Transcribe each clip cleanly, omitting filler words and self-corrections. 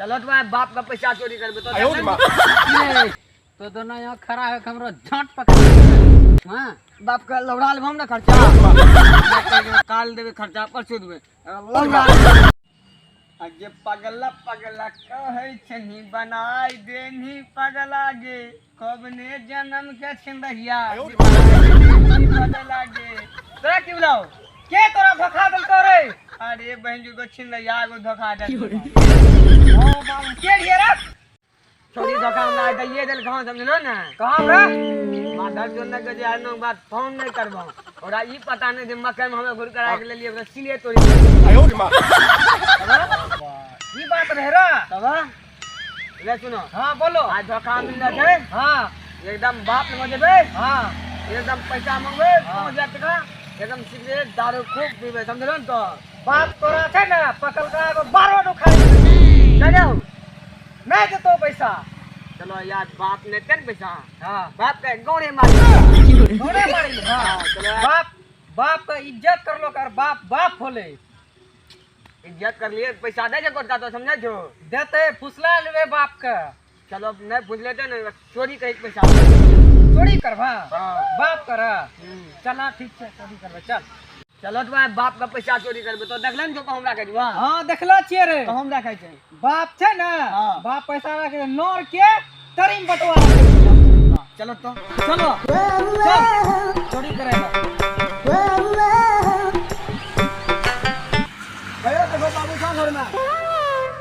चलो तुम्हारे बाप का पैसा चोरी करबे तो तो दोनों यहाँ खड़ा है हमरो झांट पकड़। हाँ बाप का लौड़ा लेब हम ना खर्चा काल देबे खर्चा परसों देबे लौड़ा। अगे पगला पगला कहै छही बनाई देनी पगला गे कबने जन्म के छिंदहिया पगला गे। तोरा की बुलाओ के तोरा धोखा देलको रे? अरे बहन जी को छिंदहिया एगो धोखा देलको। ओ बाबू के रे रे छोरी धोखा हमरा दैये देल कहाँ समझलो ने? कहाँ रे? माधव जो न के जे आनो बात फोन नहीं करबो। ओकरा ई पता नहीं जे मकई में हमें घुर करा के लेलिए ओकरा सिले तोड़ी। ई बात रहे रे। तब ले सुनो। हाँ बोलो। आज धोखा मिल जाए। हाँ एकदम बाप लग जेबे। हाँ एकदम पैसा मंगबे हाँ। 2000 टका एकदम सिगरेट दारू खूब पीबे समझलो ने? तो बाप तोरा छै ने पकड़ के एगो 12 उखाड़ चलो नहीं देतो पैसा। चलो यार बाप ने तेन पैसा। हाँ बाप के गौरे मारी। गौरे मारी। हाँ हाँ, चलो यार। बाप बाप का इज्जत कर लो कर बाप बाप होले इज्जत कर लिए पैसा दे जे कोटका तो समझे छो देते फुसला लेबे बाप के। चलो अब नहीं फुस लेते ने चोरी करे पैसा। चोरी करबा? हाँ। बाप कर। चला ठीक छै चोरी करबे चल। चलो तुम्हारे बाप का पैसा चोरी करबे तो देखलन जो हम राखे छौ। हाँ देखला छियै रे। तो हम राखे छै। बाप छै ने हाँ। बाप पैसा राखे नोर के तरीम बटवा राखे। चलो तो चलो चल चोरी करेगा। भैया देखो बाबू छौ घर में।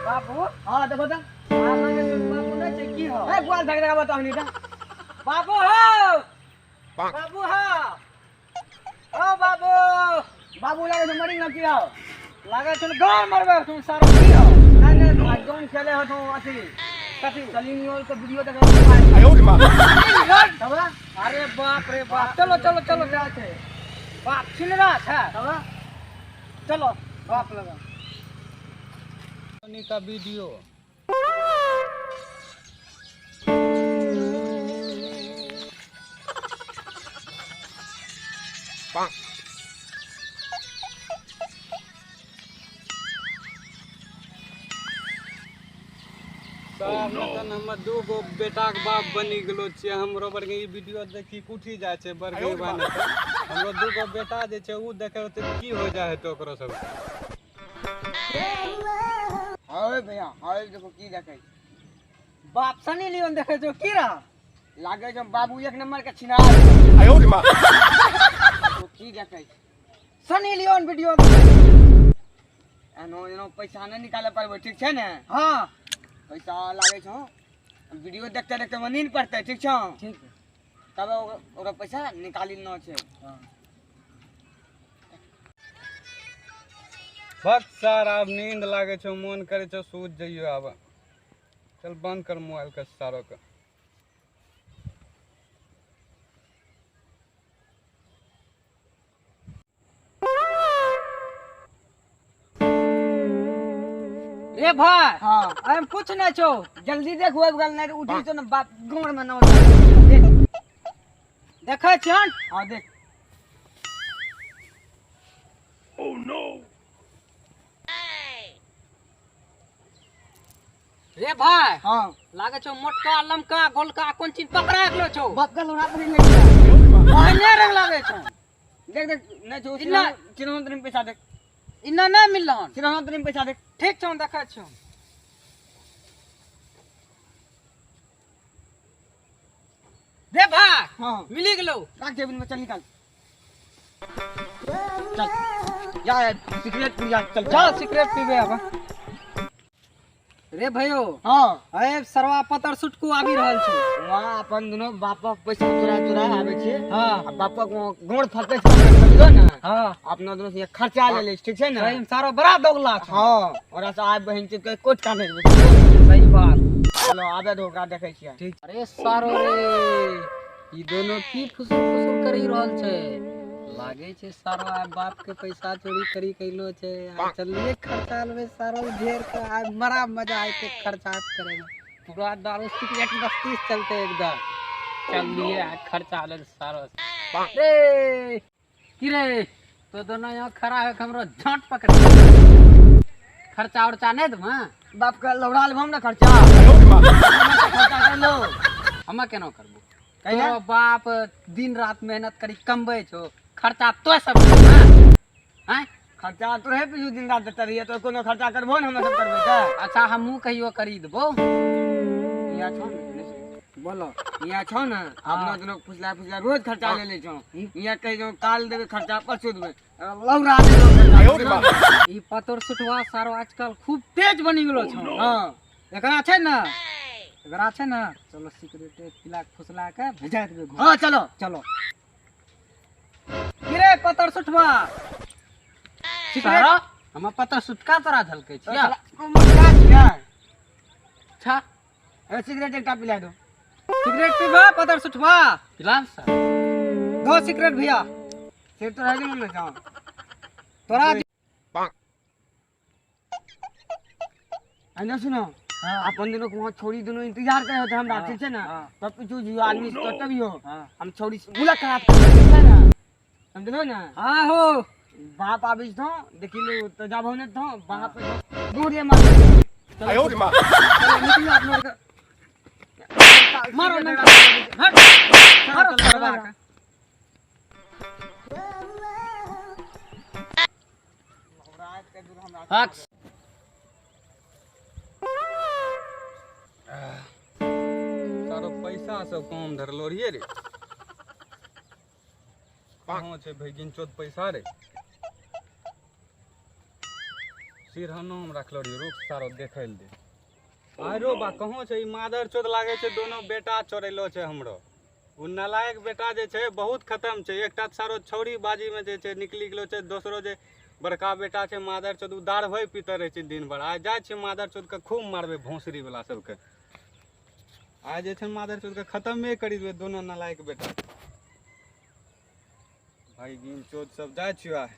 बाबू? हाँ देखो तो। हाँ, लगे छै बाबू नहीं छै की हो? ए बुआल भाग रहा बताओ नहीं तो। बाबू हो। बाबू हो। ओ बाबू। बाबू लगे छै मरी न की हो? लागे छै गान मरबे तुम सारा की हो? नहीं नहीं आज गान खेले हो तो अथी। कथी? सलीम योल के वीडियो देखो। तब? अरे बाप रे बाप चलो चलो चलो जाए छै। बाप छिनरा छै। तब? चलो बाप लगा। का वीडियो हमर दू गो बेटा के बाप बनी गेलो छियै। हमरो बड़के ई वीडियो देखी उठी जाइ छै बड़के बने। हमरो दू गो बेटा जे छै उ देखै होतै की हो जाइ हेतै ओकरो सब। हाँ भैया हाँ देखो की देखै बाप सनी लियोन देखै छौ की रहा? लागे छै बाबू एक नंबर के छिनार। तो की देखै सनी लियोन वीडियो एनो एनो पैसा नहीं निकाले पारबै ठीक छै ने? हाँ पैसा लागे छौ वीडियो देखते देखते में नींद पड़तै ठीक छौ? ठीक तब ओकरा पैसा निकाली न छै। हाँ। बस सर आब नींद लागे छौ मन करे छौ सूत जइयो आब। चल बंद कर मोबाइल के सारो के। रे भाई हाँ हम कुछ नहीं छो जल्दी देख वेब गल नहीं उठी तो ना बाप गोड़ में ना देखै छियन। हाँ देख। Oh no। रे भाई हाँ लागे छौ मोटका लमका गोलका कोन चीज पकड़ा गेलो छौ? बाप का लौड़ा पकड़ ले गेलो। ओहने रंग लागे छौ। देख देख नहीं छौ इन्ना चिन्ह तनी पैसा देख। इन्ना नहीं मिलल। चिन्ह तनी पैसा देख। ठीक छौ देखै छौ। रे भाई हाँ मिली गेलो। राख जेबी में चल निकाल। चल या सिगरेट पी जा चल चल सिगरेट पीबे अब। रे भयो हाँ अरे सरवा पतर सुटकू आबि रहल छौ। वहाँ अपन दुनो बापक पैसा चोरा चोरा आबै छै। हाँ। आ बापक गोड़ फटै छै समझलो ने? हाँ। अपना दुनो से खर्चा ले ले ठीक छै ने? सही सारो बड़ा दोगला छौ। हाँ ओकरा से आब बहिन के कोट का नहीं। सही बात। चलो आबे दो ओकरा देखै छियै। ठीक। अरे सारो रे ई दोनो की फुसुर फुसुर करी रहल छै? लागे छै सारो आइ बाप के पैसा चोरी करी कैलो छै। आ चलिए खर्चा लेबै सारो ढेर के आइ बड़ा मजा आयते खर्चा करे में। पूरा दारू सिगरेट मस्ती से चलते एकदम। चलिए आ खर्चा ले सारो। रे की रे तो दोनों यहाँ खड़ा है हमरो झांट पकड़ खर्चा उर्चा नहीं देबा? बाप के लौड़ा लेबो हम ना खर्चा। खर्चा कर लो। हम केना करबो? कैला? तोरो बाप दिन रात मेहनत करी कमबै छौ, खर्चा तो सब करबो, हैं? खर्चा तो रहे पीछू दिन रात देते रहिए, तो कोनो खर्चा करबो ने हम सब करबै तऽ। अच्छा, हमहूँ कहियो करी देबो। यहाँ छौ ने? बोलो। यहाँ छौ ने? अपना दुनू फुसला फुसला रोज खर्चा ले लै छौ। यहाँ कहि दौ काल देबै खर्चा, परसू देबै, लौड़ा देबै। ई पतोर सुटवा सारो आजकल खूब तेज बनी गेलो छौ। हाँ। एकरा छै ने, एकरा छै ने, चलो सिगरेट पिला के फुसला के भेजा देबै घर। हाँ चलो। चलो। गिरे पतर सुटवा सिगरेट, हम पतर सुटका तोरा झलकै छिया। अच्छा। सिगरेट एकटा पिला दो। सिगरेट पीबा पतर सुटवा? पिला सर दो सिगरेट भैया। सिगरेट तो रह गेल ने जाओ तोरा। ना सुनो, अपन दोनों को वहाँ छोड़ी दोनों इंतजार करे होते हमरा, ठीक छै ना? तब पीछू जो आदमी से तब हो हम छोड़ी से मुलाकात करबै, ठीक छै ना? समझलो ना? हाँ हो। बाप आबि थो देखी लो तो जाबो ने थो बाप दूर ये मार। चलो निकलो आप लोग, मारो ना, हट मारो सरवा के। हट। सारो पैसा सब कम धरलो रहिए रे, कहाँ छै भैगिन चोद पैसा रे? सिरहनो हम रखलो रहिए, रुक सारो देखै लए दे। आरो बा कहाँ छै ई मादर चोद? लागै छै दोनो बेटा चोरेलो छै हमरो। ओ नालायक बेटा जे छै बहुत खतम छै। एकटा तऽ सारो छौड़ी बाजीमे जे छै निकलि गेलो छै, दोसरो जे बड़का बेटा छै मादर चोद ओ दारू पीते रहै छै दिन भर। आइ जाइ छियै मादर चोद के खूब मारबै भोंसरी वाला सबके। आइ जे छै मादर चोद के खतमे करि देबै दोनो नालायक बेटा। भाई चोद सब जाइ छियो आइ।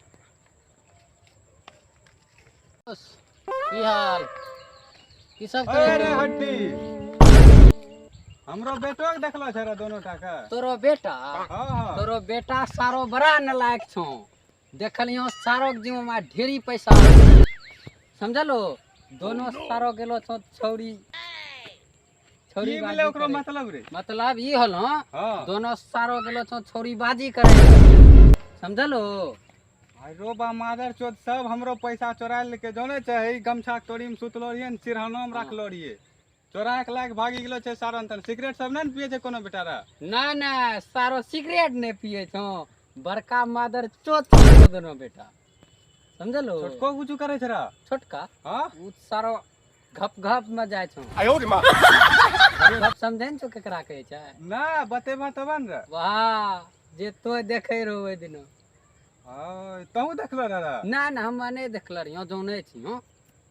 की हाल, की सब करै अरे छौ? हड्डी, हमरो बेटो के देखलो छै रे दोनो टा के? तोरो बेटा? हाँ हाँ। तोरो बेटा सारो बड़ा नालायक छौ। देखलियो सारो के जिम्मा में ढेरी पैसा, समझलो? दोनों सारो गेलो छौ छौरी छौरी की बाजी भेलै ओकरो करे। मतलब रे? मतलब ई होलो, हाँ, दोनों सारो गेलो छौ छौरी बाजी करे, समझलो? अरे बा मादर चोद सब हमरो पैसा चोरा लेके जाने छै। ई गमछा के तोरी में सुतलो रहिए ने, सिरहनो में रखलो रहिए, चोरा के लाके भागी गेलो छै सारा। तन सिगरेट सब नहीं ने पिए छै कोनो बेटा रे? ना ना, सारो सिगरेट नहीं पिए छौ, बड़का मादर चोद छौ दोनों बेटा, समझलो? छोटको कुछ करे छै रे? छोटका? हाँ। उ सारो घप घप में जाइ छौ। घप समझे ने छौ केकरा कहै छै? ना, बतेबा तब ने रे। वाह, जे तो देखै रहो ओहि दिन। हाँ, तहूँ देखलो रे रे? ना ना, हम नहीं देखल रहियो, जानै छी हूँ।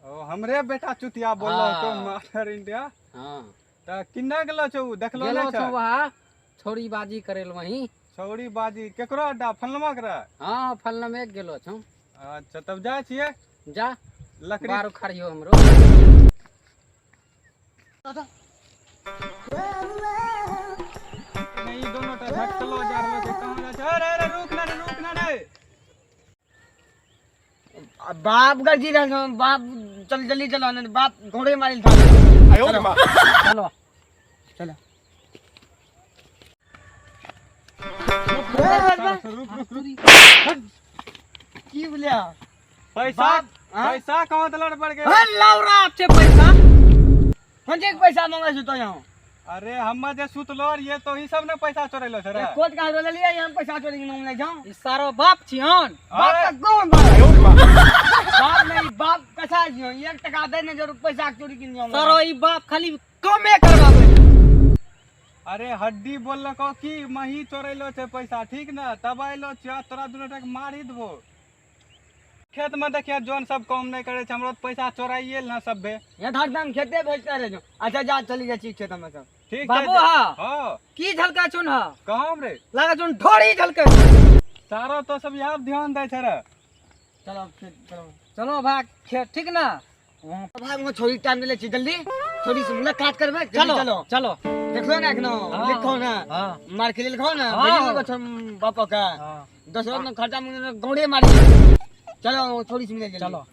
ओ हमरे बेटा चुतिया बोललो हाँ। तो मादर इंडिया। हाँ। त किन्ना गेलो छौ उ देखलो? गेलो नहीं छौ छै वहाँ छौरी बाजी करे ल वहीं। छौरी बाजी केकरो अड्डा फलनमा के रे? हाँ, फलनमे गेलो छौ। अच्छा, तब जाइ छियै। जा। लकड़ी बार उखाड़ियो हमरो। नहीं, दोनों टा झटकलो जा रहलो छै, कहाँ जाइ छै? अरे अरे, रुक ना रे, रुक ना रे। बाप गरजी रहल छौ, बाप चल जल्दी चलो, नहीं बाप घोड़े मारिल था। चलो। चलो। रुक रुक रुक। की बोलिया? पैसा बाप, हाँ? पैसा कहाँ दिलर पड़ गए? लौरा छै पैसा। कौन चीज के पैसा मांगे छौ तो यहाँ? अरे हम जे सुतलो रहिए तो ही सब ने पैसा चोरेलो छै रे। कोट कहाँ से लिया? यहाँ पैसा चोरी के नाम ले जाऊं? ई सारो बाप छियन। बाप अरे का कौन बाप? बाप नहीं, बाप कसा छियो? 1 टका दे ने जरूर पैसा के चोरी के जाऊं। सारो ई बाप खाली कमे करवाबै। अरे हड्डी बोललको कि मही चोरेलो छै पैसा, ठीक ने? तब आइलो छियो, तोरा दुनू टा के मारी देबो। खेत में देखिए जोन सब काम नहीं करे छै, हमरो तऽ पैसा चोराइए ने सभे। यथार्थ खेते भेजते रहे जो। अच्छा जा, चली जाइ छी खेत में सब। ठीक छै। बाबू हा। हाँ। की झलका छुन हा? कहाँ रे? लागे छुन ढोरी झलके। सारो तो सब यहाँ ध्यान दै छै रे। चलो खेत चलो। चलो भाग खेत, ठीक ना? भाग में छोरी टाइम मिले छी, जल्दी छोरी से मुलाकात करबै जल्दी। चलो। चलो। चलो। देखलो ना एखनो? हाँ। लिखो ना। हाँ। मार के लिखो ना। हाँ। भेजी देबो बापा का हाँ। 10 में खर्चा मुझे गौड़े मारी। चलो, छोरी से मिले जल्दी। चलो।